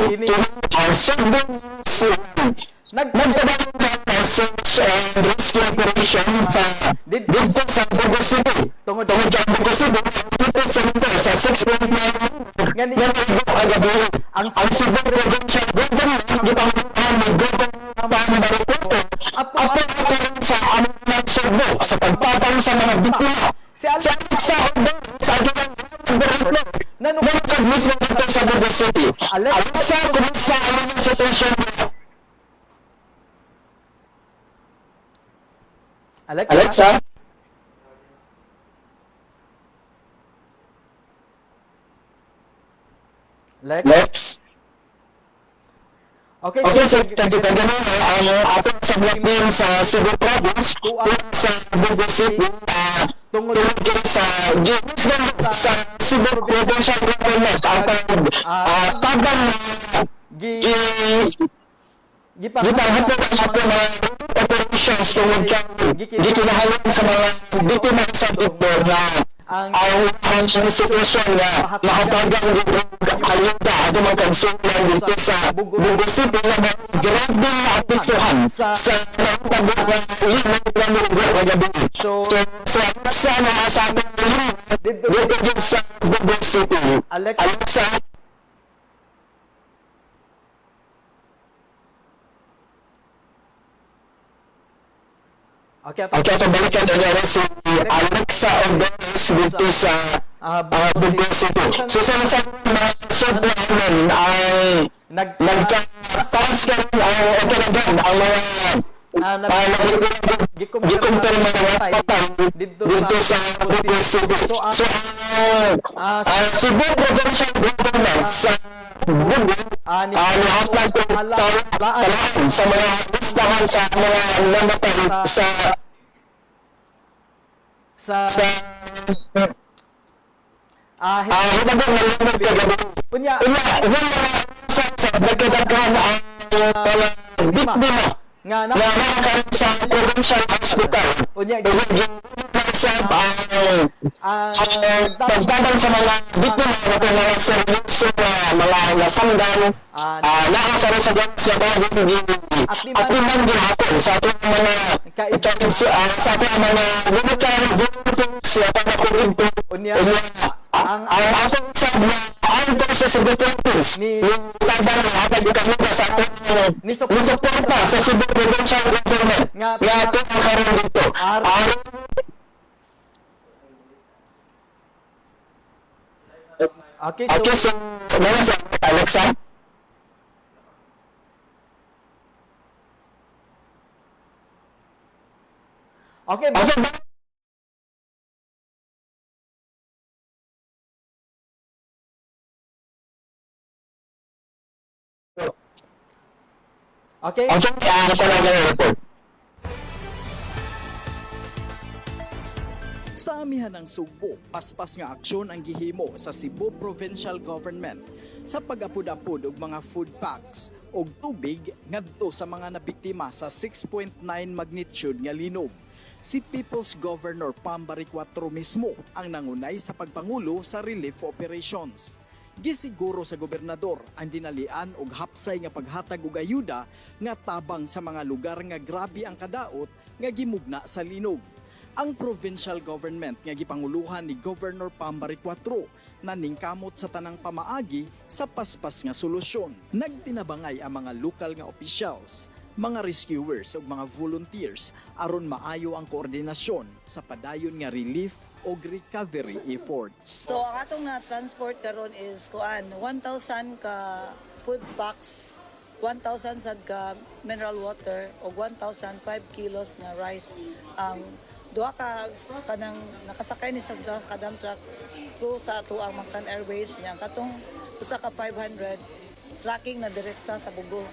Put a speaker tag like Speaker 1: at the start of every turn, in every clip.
Speaker 1: Kini
Speaker 2: Kini ang Sugbo
Speaker 1: nagpadayon
Speaker 2: Nagpadayon ang search and rescue operation sa
Speaker 1: Didto
Speaker 2: didto sa Bogo City.
Speaker 1: Tungod
Speaker 2: Tungod kay Bogo City, dito sa nito sa 6.9
Speaker 1: Nga ni-
Speaker 2: nga nigo kagabi.
Speaker 1: Ang
Speaker 2: Ang Cebu Provincial Government gipangunahan ni Governor Pam Baricuatro
Speaker 1: Ato
Speaker 2: ato karon sa among Sugbo sa pagpatang sa mga biktima.
Speaker 1: Si Alexa
Speaker 2: Sa Alexa Ordon sa agilang report
Speaker 1: Nanukad
Speaker 2: nanukad mismo dito sa Bogo City.
Speaker 1: Alexa,
Speaker 2: Alexa, kumusta ang inyong sitwasyon?
Speaker 1: Alexa.
Speaker 2: Alexa?
Speaker 1: Lex.
Speaker 2: Lex?
Speaker 1: Okay,
Speaker 2: Okay, so thank you. Thank you. Ang atong sa din sa Cebu Province, tulad sa Bogo City,
Speaker 1: Tungod
Speaker 2: tungod kini sa sa Cebu Provincial Government ang pag tabang na
Speaker 1: gi
Speaker 2: gi
Speaker 1: gipanghatod
Speaker 2: gipanghatod ang atong mga operations tungod kay gikinahanglan sa mga biktima sa dito na
Speaker 1: Ang-
Speaker 2: ang sitwasyon nga mahatagan og ayuda ato mga kagsunan dito sa Bogo City nga mga grabe nga apektuhan
Speaker 1: Sa-
Speaker 2: sa nahitabo nga limot nga mugo kagabi.
Speaker 1: So-
Speaker 2: So, sa sa na sa atong limot
Speaker 1: Dito-
Speaker 2: dito gyud sa Bogo City.
Speaker 1: Alexa.
Speaker 2: Alexa.
Speaker 1: Okay, ato
Speaker 2: Okay, atong balikan na si Alexa Ordones dito sa Bogo City. So sa mga sobranan ang nagka-taas ka rin ang okay na gan ang mga gikumpirma mga patay dito sa Bogo City.
Speaker 1: So,
Speaker 2: So, ang Cebu Provincial Government sa Bogo nihatag og talaan sa mga listahan sa mga namatay sa
Speaker 1: sa
Speaker 2: sa hitabo nga limot kagabi.
Speaker 1: Unya
Speaker 2: Unya, yung mga sa nagkadaghan ang mga biktima
Speaker 1: nga
Speaker 2: na nakakaroon sa provincial hospital.
Speaker 1: Unya
Speaker 2: Unya, sa ang pagtabang sa mga biktima na itong mga seryoso na mga nasanggan, nakakaroon sa sa bagong at iman gihapon sa atong mga sa atong mga military volunteers sa pagkakurinto.
Speaker 1: Unya,
Speaker 2: Unya, ang atong sa na ang sa Cebu Philippines
Speaker 1: Ni-
Speaker 2: yung tabang na hatag kamuda sa atong
Speaker 1: Ni
Speaker 2: ni suporta sa Cebu Provincial Government
Speaker 1: Nga
Speaker 2: nga atong karon dito. Aron
Speaker 1: Okay, so
Speaker 2: Okay, so ngayon sa Alexa.
Speaker 1: Okay,
Speaker 2: Okay, ba?
Speaker 1: Okay.
Speaker 2: Okay, talaga yung report.
Speaker 3: Sa amihan ng Sugbo, paspas nga aksyon ang gihimo sa Cebu Provincial Government sa pag-apud-apud og mga food packs og tubig ngadto sa mga nabiktima sa 6.9 magnitude nga linog. Si People's Governor Pam Baricuatro mismo ang nangunay sa pagpangulo sa relief operations. Gisiguro sa gobernador ang dinalian og hapsay nga paghatag og ayuda nga tabang sa mga lugar nga grabe ang kadaot nga gimugna sa linog. Ang provincial government nga gipanguluhan ni Governor Pam Baricuatro naningkamot sa tanang pamaagi sa paspas nga solusyon. Nagtinabangay ang mga lokal nga officials, mga rescuers ug mga volunteers aron maayo ang koordinasyon sa padayon nga relief o recovery efforts.
Speaker 4: So ang atong na transport karon is kuan 1,000 ka food packs, 1,000 sad ka mineral water ug 1,005 kilos nga rice. Ang duha ka kanang nakasakay ni sa duha ka dump truck through sa ato ang Mactan Airways niya katong usa ka 500 tracking na direkta sa Bugo.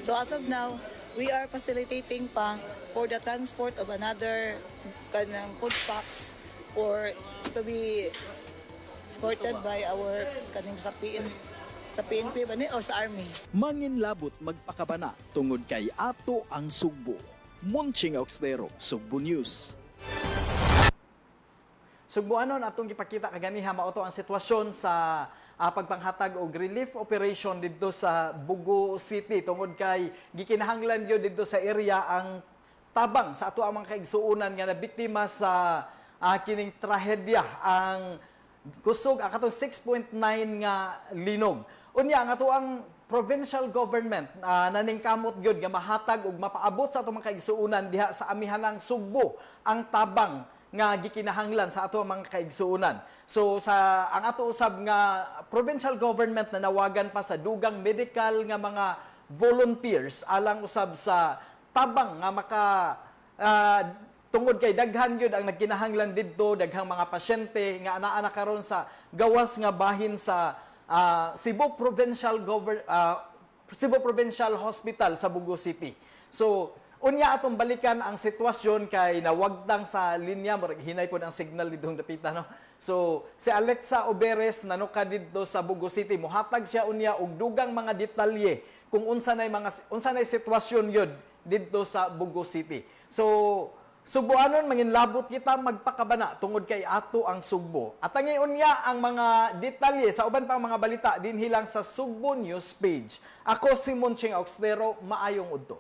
Speaker 4: So as of now, we are facilitating pa for the transport of another kanang food packs for to be escorted by our kaning sa PN sa PNP ba ni or sa army.
Speaker 3: Manginlabot magpakabana tungod kay ato ang Sugbo. Monching Oxdero, Sugbo News.
Speaker 1: Sugbuanon atong gipakita kaganiha mao to ang sitwasyon sa pagpanghatag og relief operation didto sa Bogo City tungod kay gikinahanglan gyud didto sa area ang tabang sa ato ang mga kaigsuonan nga nabiktima sa kining trahedya, ang kusog, ang katong 6.9 nga linog. Unya, ang ato ang provincial government naningkamot gyud nga mahatag ug mapaabot sa atong mga kaigsuonan diha sa amihanang Sugbo ang tabang nga gikinahanglan sa ato ang mga kaigsuonan. So sa ang ato usab nga provincial government na nawagan pa sa dugang medical nga mga volunteers alang usab sa tabang nga maka tungod kay daghan gyud ang nagkinahanglan didto, daghang mga pasyente nga anaa na karon sa gawas nga bahin sa Cebu Provincial Hospital sa Bogo City. So unya, atong balikan ang sitwasyon kay nawagtang sa linya, murag hinay pod ang signal didtong dapita, no. So si Alexa Oberes nanuka didto sa Bogo City, mohatag siya unya og dugang mga detalye kung unsa nay sitwasyon yun didto sa Bogo City. So Sugboanon, manginlabot kita magpakabana tungod kay ato ang Sugbo. At ang unya ang mga detalye sa uban pang mga balita dinhi lang sa Sugbo News page. Ako si Monching Auxlero, maayong udto.